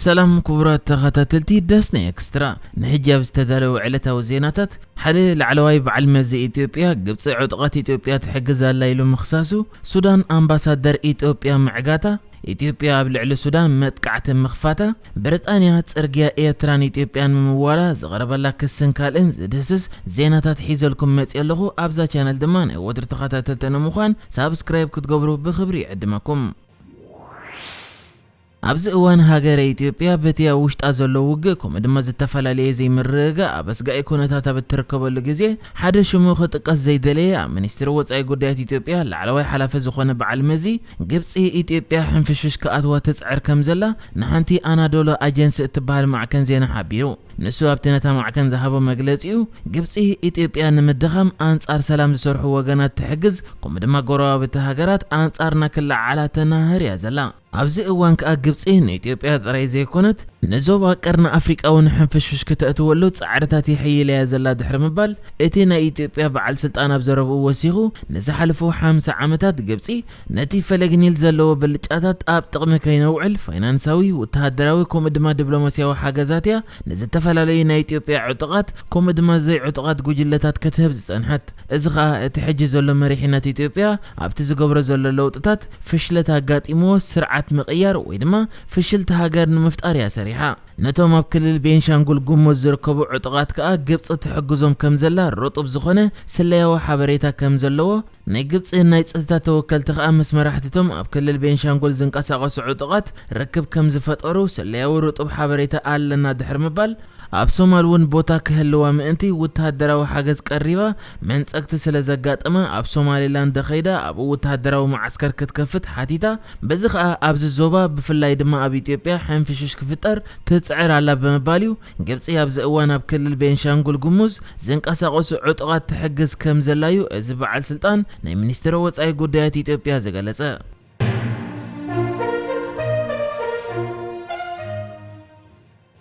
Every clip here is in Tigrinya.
ሰላም ክቡራት ተኸታተልቲ ዳስና ኤክስትራ፣ ንሕጂ ኣብ ዝተዳለወ ዕለታዊ ዜናታት፣ ሓደ ላዕለዋይ በዓል መዚ ኢትዮጵያ፣ ግብጺ ዕጡቓት ኢትዮጵያ ትሕግዝ ኣላ ኢሉ ምኽሳሱ፣ ሱዳን ኣምባሳደር ኢትዮጵያ ምዕጋታ፣ ኢትዮጵያ ኣብ ልዕሊ ሱዳን መጥቃዕቲ ምኽፋታ፣ ብሪጣንያ ጽርግያ ኤርትራን ኢትዮጵያን ምምዋላ ዝቐረበላ ክስን ካልእን ዝድህስስ ዜናታት ሒዘልኩም መጽየ ኣለኹ። ኣብዛ ቻነል ድማ ናይ ወትሩ ተኸታተልቲ ንምዃን ሳብስክራይብ ክትገብሩ ብኽብሪ ይዕድመኩም። ኣብዚ እዋን ሃገረ ኢትዮጵያ በቲ ኣብ ውሽጣ ዘሎ ውግእ ከምኡ ድማ ዝተፈላለየ ዘይምርግጋእ ኣብ ኣስጋኢ ኩነታት ኣብ እትርከበሉ ግዜ፣ ሓደ ሽሙ ክጥቀስ ዘይደለየ ኣብ ሚኒስትሪ ወጻኢ ጉዳያት ኢትዮጵያ ላዕለዋይ ሓላፊ ዝኾነ በዓል መዚ፣ ግብጺ ኢትዮጵያ ሕንፍሽፍሽ ክኣትዋ ትጽዕር ከም ዘላ ንሓንቲ ኣናዶሎ ኣጀንሲ እትበሃል ማዕከን ዜና ሓቢሩ። ንሱ ኣብቲ ነታ ማዕከን ዝሃቦ መግለጺኡ፣ ግብጺ ኢትዮጵያ ንምድኻም ኣንጻር ሰላም ዝሰርሑ ወገናት ትሕግዝ፣ ከምኡ ድማ ጎረባብቲ ሃገራት ኣንጻርና ክለዓዓላ ተናህር እያ ዘላ። ኣብዚ እዋን ከኣ ግብጺ ንኢትዮጵያ ጥራይ ዘይኮነት፣ ንዞባ ቀርኒ ኣፍሪቃ እውን ሕንፍሽፍሽ ክተእትወሉ ጻዕርታት የሕይል እያ ዘላ ድሕሪ ምባል፣ እቲ ናይ ኢትዮጵያ በዓል ስልጣን ኣብ ዘረብኡ ወሲኹ፣ ንዝሓለፉ ሓምሳ ዓመታት ግብጺ ነቲ ፈለግ ኒል ዘለዎ ብልጫታት ኣብ ጥቕሚ ከይነውዕል ፋይናንሳዊ፣ ወተሃደራዊ ከምኡ ድማ ዲፕሎማስያዊ ሓገዛት እያ ንዝተፈላለዩ ናይ ኢትዮጵያ ዕጡቓት ከምኡ ድማ ዘይዕጡቓት ጉጅለታት ክትህብ ዝጸንሐት። እዚ ኸኣ እቲ ሕጂ ዘሎ መሪሕነት ኢትዮጵያ ኣብቲ ዝገብሮ ዘሎ ለውጥታት ፍሽለት ኣጋጢምዎ ስርዓት ምቕያር ወይ ድማ ፍሽልቲ ሃገር ንምፍጣር እያ ሰሪሓ። ነቶም ኣብ ክልል ቤንሻንጉል ጉሙዝ ዝርከቡ ዕጡቓት ከኣ ግብጺ ትሕግዞም ከም ዘላ ርጡብ ዝኾነ ስለያዊ ሓበሬታ ከም ዘለዎ ናይ ግብጺ ናይ ጸጥታ ተወከልቲ ከኣ ምስ መራሕቲቶም ኣብ ክልል ቤንሻንጉል ዝንቀሳቐሱ ዕጡቓት ርክብ ከም ዝፈጠሩ ስለያዊ ርጡብ ሓበሬታ ኣለና ድሕሪ ምባል፣ ኣብ ሶማል እውን ቦታ ክህልዋ ምእንቲ ወተሃደራዊ ሓገዝ ቀሪባ መንጸግቲ ስለ ዘጋጠማ ኣብ ሶማሌላንድ ከይዳ ኣብኡ ወተሃደራዊ መዓስከር ክትከፍት ሓቲታ። በዚ ከኣ ኣብዚ ዞባ ብፍላይ ድማ ኣብ ኢትዮጵያ ሕንፍሽሽ ክፍጠር ትጽዕር ኣላ ብምባል እዩ ግብጺ ኣብዚ እዋን ኣብ ክልል ቤንሻንጉል ጉሙዝ ዝንቀሳቐሱ ዕጡቓት ትሕግዝ ከም ዘላ እዩ እዚ በዓል ስልጣን ናይ ሚኒስትሪ ወጻኢ ጉዳያት ኢትዮጵያ ዝገለጸ።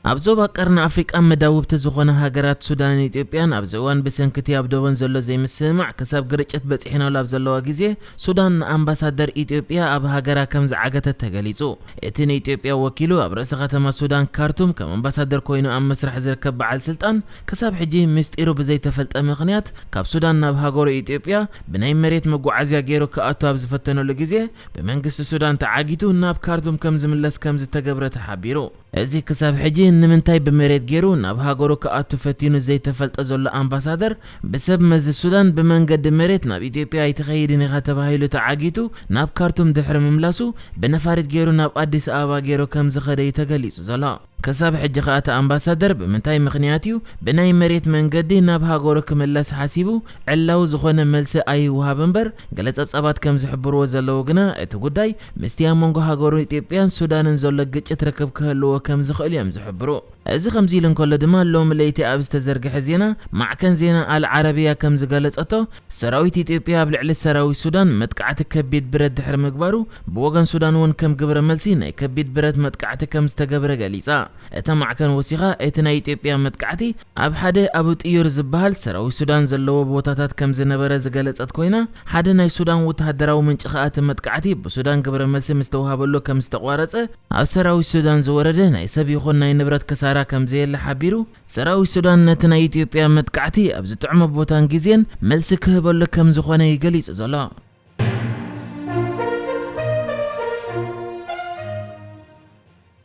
ኣብ ዞባ ቀርኒ ኣፍሪቃ መዳውብቲ ዝኾነ ሃገራት ሱዳንን ኢትዮጵያን ኣብዚ እዋን ብሰንኪ እቲ ኣብ ዶበን ዘሎ ዘይምስምማዕ ክሳብ ግርጭት በጺሕናሉ ኣብ ዘለዋ ግዜ ሱዳን ንኣምባሳደር ኢትዮጵያ ኣብ ሃገራ ከም ዝዓገተት ተገሊጹ። እቲ ንኢትዮጵያ ወኪሉ ኣብ ርእሰ ከተማ ሱዳን ካርቱም ከም ኣምባሳደር ኮይኑ ኣብ መስርሕ ዝርከብ በዓል ስልጣን ክሳብ ሕጂ ምስጢሩ ብዘይተፈልጠ ምኽንያት ካብ ሱዳን ናብ ሃገሩ ኢትዮጵያ ብናይ መሬት መጓዓዝያ ገይሩ ክኣቱ ኣብ ዝፈተነሉ ግዜ ብመንግስቲ ሱዳን ተዓጊቱ ናብ ካርቱም ከም ዝምለስ ከም ዝተገብረ ተሓቢሩ። እዚ ክሳብ ሕጂ ንምንታይ ብመሬት ገይሩ ናብ ሃገሩ ክኣቱ ፈቲኑ ዘይተፈልጠ ዘሎ ኣምባሳደር፣ ብሰብ መዚ ሱዳን ብመንገዲ መሬት ናብ ኢትዮጵያ ኣይትኸይድን ኢኻ ተባሂሉ ተዓጊቱ ናብ ካርቱም ድሕሪ ምምላሱ፣ ብነፋሪት ገይሩ ናብ ኣዲስ ኣበባ ገይሩ ከም ዝኸደ እዩ ተገሊጹ ዘሎ። ክሳብ ሕጂ ከኣ እቲ ኣምባሳደር ብምንታይ ምኽንያት እዩ ብናይ መሬት መንገዲ ናብ ሃገሩ ክምለስ ሓሲቡ ዕላዊ ዝኾነ መልሲ ኣይወሃብ እምበር፣ ገለ ጸብጻባት ከም ዝሕብርዎ ዘለዉ ግና፣ እቲ ጉዳይ ምስቲ ኣብ መንጎ ሃገሩ ኢትዮጵያን ሱዳንን ዘሎ ግጭት ርክብ ክህልዎ ከም ዝኽእል እዮም ዝሕብሩ። እዚ ከምዚ ኢሉ እንከሎ ድማ፣ ሎሚ ለይቲ ኣብ ዝተዘርግሐ ዜና ማዕከን ዜና ኣል ዓረብያ ከም ዝገለጸቶ፣ ሰራዊት ኢትዮጵያ ኣብ ልዕሊ ሰራዊት ሱዳን መጥቃዕቲ ከቢድ ብረት ድሕሪ ምግባሩ፣ ብወገን ሱዳን እውን ከም ግብረ መልሲ ናይ ከቢድ ብረት መጥቃዕቲ ከም ዝተገብረ ገሊጻ። እታ ማዕከን ወሲኻ፣ እቲ ናይ ኢትዮጵያ መጥቃዕቲ ኣብ ሓደ ኣቡ ጥዩር ዝበሃል ሰራዊት ሱዳን ዘለዎ ቦታታት ከም ዝነበረ ዝገለጸት ኮይና፣ ሓደ ናይ ሱዳን ወተሃደራዊ ምንጪ ከኣ እቲ መጥቃዕቲ ብሱዳን ግብረ መልሲ ምስ ተዋሃበሉ ከም ዝተቋረጸ፣ ኣብ ሰራዊት ሱዳን ዝወረደ ናይ ሰብ ይኹን ናይ ንብረት ክሳራ ከም ዘየለ ሓቢሩ። ሰራዊት ሱዳን ነቲ ናይ ኢትዮጵያ መጥቃዕቲ ኣብ ዝጥዕሞ ቦታን ግዜን መልሲ ክህበሉ ከም ዝኾነ እዩ ገሊጹ ዘሎ።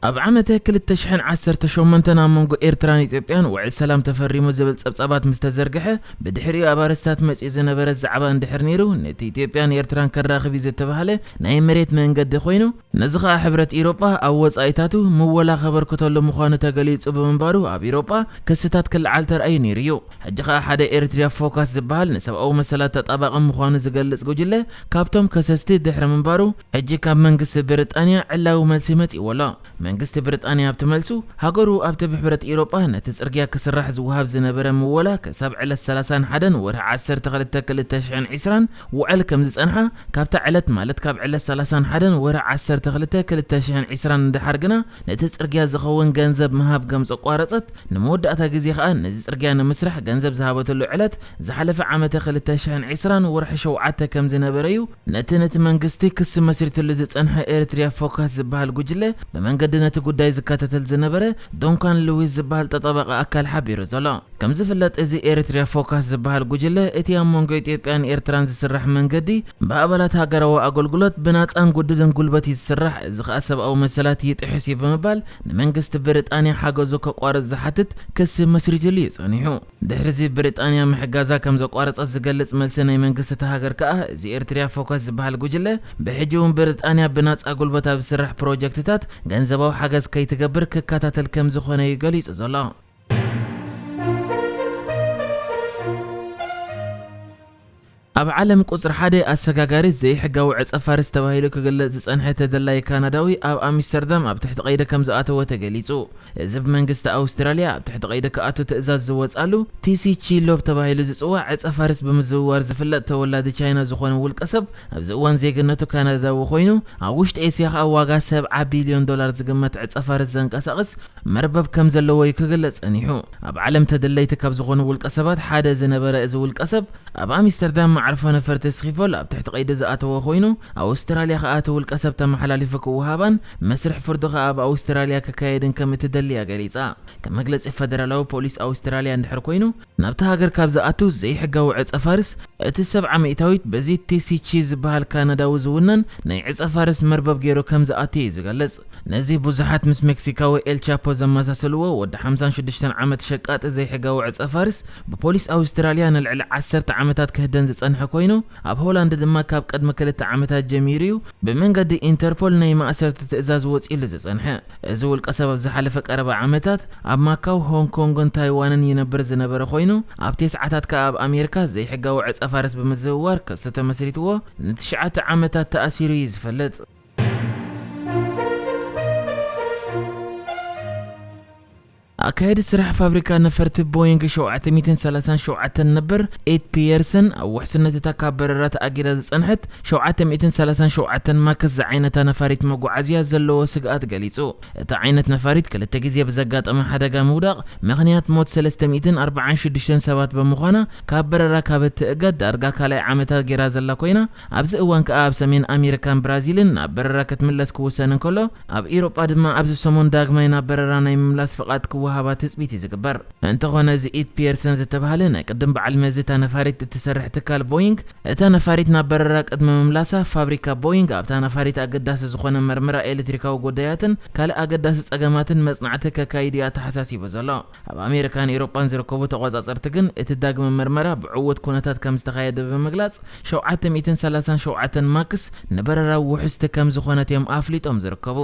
ኣብ ዓመተ ክልተ ሽሕን ዓሰርተ ሸሞንተን ኣብ መንጎ ኤርትራን ኢትዮጵያን ውዕል ሰላም ተፈሪሙ ዝብል ጸብጻባት ምስ ተዘርግሐ፣ ብድሕሪኡ ኣብ ኣርእስታት መጺኡ ዝነበረ ዛዕባ እንድሕር ነይሩ፣ ነቲ ኢትዮጵያን ኤርትራን ከራኽብ እዩ ዝተባህለ ናይ መሬት መንገዲ ኮይኑ፣ ነዚ ኸኣ ሕብረት ኢሮጳ ኣብ ወጻኢታቱ ምወላ ከበርክተሉ ምዃኑ ተገሊጹ ብምንባሩ፣ ኣብ ኢሮጳ ክስታት ክለዓል ተራእዩ ነይሩ እዩ። ሕጂ ኸኣ ሓደ ኤሪትሪያ ፎካስ ዝበሃል ንሰብኣዊ መሰላት ተጣባቒ ምዃኑ ዝገልጽ ጉጅለ ካብቶም ከሰስቲ ድሕሪ ምንባሩ፣ ሕጂ ካብ መንግስቲ ብሪጣንያ ዕላዊ መልሲ መጺእዎ ኣሎ። መንግስቲ ብሪጣንያ ኣብቲ መልሱ፣ ሃገሩ ኣብቲ ብሕብረት ኢሮጳ ነቲ ጽርግያ ክስራሕ ዝወሃብ ዝነበረ ምወላ ክሳብ ዕለት ሰላሳን ሓደን ወርሒ ዓሰርተ ክልተ ክልተ ሽሕን ዕስራን ውዕል ከም ዝጸንሓ፣ ካብታ ዕለት ማለት ካብ ዕለት ሰላሳን ሓደን ወርሒ ዓሰርተ ክልተ ክልተ ሽሕን ዕስራን ንደሓር ግና ነቲ ጽርግያ ዝኸውን ገንዘብ ምሃብ ከም ዘቋረጸት፣ ንመወዳእታ ግዜ ከኣ ነዚ ጽርግያ ንምስራሕ ገንዘብ ዝሃበትሉ ዕለት ዝሓለፈ ዓመተ ክልተ ሽሕን ዕስራን ወርሒ ሸውዓተ ከም ዝነበረ እዩ ነቲ ነቲ መንግስቲ ክሲ መስሪትሉ ዝጸንሐ ኤሪትሪያ ፎካስ ዝበሃል ጉጅለ ብመንገዲ ነቲ ጉዳይ ዝከታተል ዝነበረ ዶንካን ሉዊስ ዝበሃል ተጣባቂ ኣካል ሓቢሩ ዘሎ። ከም ዝፍለጥ፣ እዚ ኤሪትሪያ ፎካስ ዝበሃል ጉጅለ፣ እቲ ኣብ መንጎ ኢትዮጵያን ኤርትራን ዝስራሕ መንገዲ ብኣባላት ሃገራዊ ኣገልግሎት ብናጻን ጉድድን ጉልበት እዩ ዝስራሕ፣ እዚ ኸኣ ሰብኣዊ መሰላት ይጥሕስ እዩ ብምባል ንመንግስቲ ብሪጣንያ ሓገዙ ከቋርጽ ዝሓትት ክሲ መስሪትሉ እዩ ጸኒሑ። ድሕሪዚ ብሪጣንያ ምሕጋዛ ከም ዘቋረጸት ዝገልጽ መልሲ ናይ መንግስቲ እታ ሃገር ከኣ፣ እዚ ኤሪትሪያ ፎካስ ዝበሃል ጉጅለ፣ ብሕጂ እውን ብሪጣንያ ብናጻ ጉልበት ኣብ ዝስራሕ ፕሮጀክትታት ገንዘባዊ ሓገዝ ከይትገብር ክከታተል ከም ዝኾነ እዩ ገሊጹ ዘሎ። ኣብ ዓለም ቁጽሪ ሓደ ኣሰጋጋሪ ዘይሕጋዊ ዕጸ ፋርስ ተባሂሉ ክግለጽ ዝጸንሐ ተደላይ ካናዳዊ ኣብ ኣምስተርዳም ኣብ ትሕቲ ቀይዲ ከም ዝኣተወ ተገሊጹ። እዚ ብመንግስቲ ኣውስትራልያ ኣብ ትሕቲ ቀይዲ ክኣቱ ትእዛዝ ዝወጻሉ ቲሲ ቺሎብ ተባሂሉ ዝጽዋዕ ዕጸ ፋርስ ብምዝውዋር ዝፍለጥ ተወላዲ ቻይና ዝኾነ ውልቀ ሰብ ኣብዚ እዋን ዜግነቱ ካናዳዊ ኮይኑ ኣብ ውሽጢ ኤስያ ከኣ ዋጋ ሰብዓ ቢልዮን ዶላር ዝግመት ዕጸ ፋርስ ዘንቀሳቕስ መርበብ ከም ዘለዎ እዩ ክግለጽ ጸኒሑ። ኣብ ዓለም ተደለይቲ ካብ ዝኾኑ ውልቀ ሰባት ሓደ ዝነበረ እዚ ውልቀ ሰብ ኣብ ኣምስተርዳም መዓርፎ ነፈርቲ ስኺፎል ኣብ ትሕቲ ቀይዲ ዝኣተወ ኮይኑ፣ ኣውስትራልያ ከኣ እቲ ውልቀ ሰብ ተመሓላሊፉ ክወሃባን መስርሕ ፍርዱ ከኣ ኣብ ኣውስትራልያ ክካየድን ከም እትደሊ እያ ገሊጻ። ከም መግለጺ ፈደራላዊ ፖሊስ ኣውስትራልያ እንድሕር ኮይኑ፣ ናብቲ ሃገር ካብ ዝኣቱ ዘይሕጋዊ ዕጸ ፋርስ እቲ ሰብዓ ሚእታዊት በዚ ቲሲቺ ዝበሃል ካናዳዊ ዝውነን ናይ ዕጸ ፋርስ መርበብ ገይሩ ከም ዝኣቱ እዩ ዝገልጽ። ነዚ ብዙሓት ምስ ሜክሲካዊ ኤል ቻፖ ዘመሳሰልዎ ወዲ ሓምሳን ሽዱሽተን ዓመት ሸቃጢ ዘይሕጋዊ ዕጸ ፋርስ ብፖሊስ ኣውስትራልያ ንልዕሊ ዓሰርተ ዓመታት ክህደን ዝጸንሐ ኮይኑ፣ ኣብ ሆላንድ ድማ ካብ ቅድሚ ክልተ ዓመታት ጀሚሩ እዩ ብመንገዲ ኢንተርፖል ናይ ማእሰርቲ ትእዛዝ ወጺሉ ዝጸንሐ። እዚ ውልቀ ሰብ ኣብ ዝሓለፈ ቀረባ ዓመታት ኣብ ማካው፣ ሆንግ ኮንግን ታይዋንን ይነብር ዝነበረ ኮይኑ፣ ኣብ ቴስዓታት ከኣ ኣብ ኣሜሪካ ዘይሕጋዊ ዕጸ ፋርስ ብምዝውዋር ክሲ ተመስሪትዎ ንትሽዓተ ዓመታት ተኣሲሩ እዩ ዝፈልጥ። ኣካየዲ ስራሕ ፋብሪካ ነፈርቲ ቦይንግ ሸውዓተ ሚእትን ሰላሳን ሸውዓተን ነበር ኤት ፒየርሰን፣ ኣብ ውሕስነት እታ ካብ በረራ ተኣጊዳ ዝጸንሐት ሸውዓተ ሚእትን ሰላሳን ሸውዓተን ማክስ ዝዓይነታ ነፋሪት መጓዓዝያ ዘለዎ ስግኣት ገሊጹ። እታ ዓይነት ነፋሪት ክልተ ግዜ ብዘጋጠመ ሓደጋ ምውዳቕ ምኽንያት ሞት ሰለስተ ሚእትን ኣርባዓን ሽዱሽተን ሰባት ብምዃና፣ ካብ በረራ ካብ እትእገድ ዳርጋ ካልኣይ ዓመታ ገይራ ዘላ ኮይና፣ ኣብዚ እዋን ከኣ ኣብ ሰሜን ኣሜሪካን ብራዚልን ናብ በረራ ክትምለስ ክውሰን እንከሎ፣ ኣብ ኢሮጳ ድማ ኣብዚ ሰሙን ዳግማይ ናብ በረራ ናይ ምምላስ ፍቓድ ክወሃባ ትጽቢት እዩ ዝግበር። እንተኾነ፣ እዚ ኢት ፒየርሰን ዝተባህለ ናይ ቅድም በዓል መዚ እታ ነፋሪት እትሰርሕ ትካል ቦይንግ፣ እታ ነፋሪት ናብ በረራ ቅድሚ ምምላሳ፣ ፋብሪካ ቦይንግ ኣብታ ነፋሪት ኣገዳሲ ዝኾነ መርመራ ኤሌክትሪካዊ ጉዳያትን ካልእ ኣገዳሲ ጸገማትን መጽናዕቲ ከካይድ እዩ ኣተሓሳሲቡ ዘሎ። ኣብ ኣሜሪካን ኤውሮጳን ዝርከቡ ተቖጻጸርቲ ግን፣ እቲ ዳግመ መርመራ ብዕዉት ኩነታት ከም ዝተኻየደ ብምግላጽ፣ ሸውዓተ ሚእትን ሰላሳን ሸውዓተን ማክስ ንበረራ ውሕስቲ ከም ዝኾነት እዮም ኣፍሊጦም ዝርከቡ።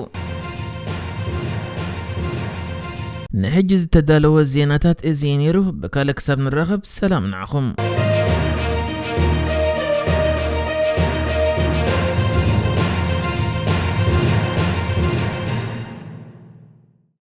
ንሕጂ ዝተዳለወ ዜናታት እዚ እዩ ነይሩ። ብካልእ ክሳብ ንራኸብ፣ ሰላም ንዓኹም።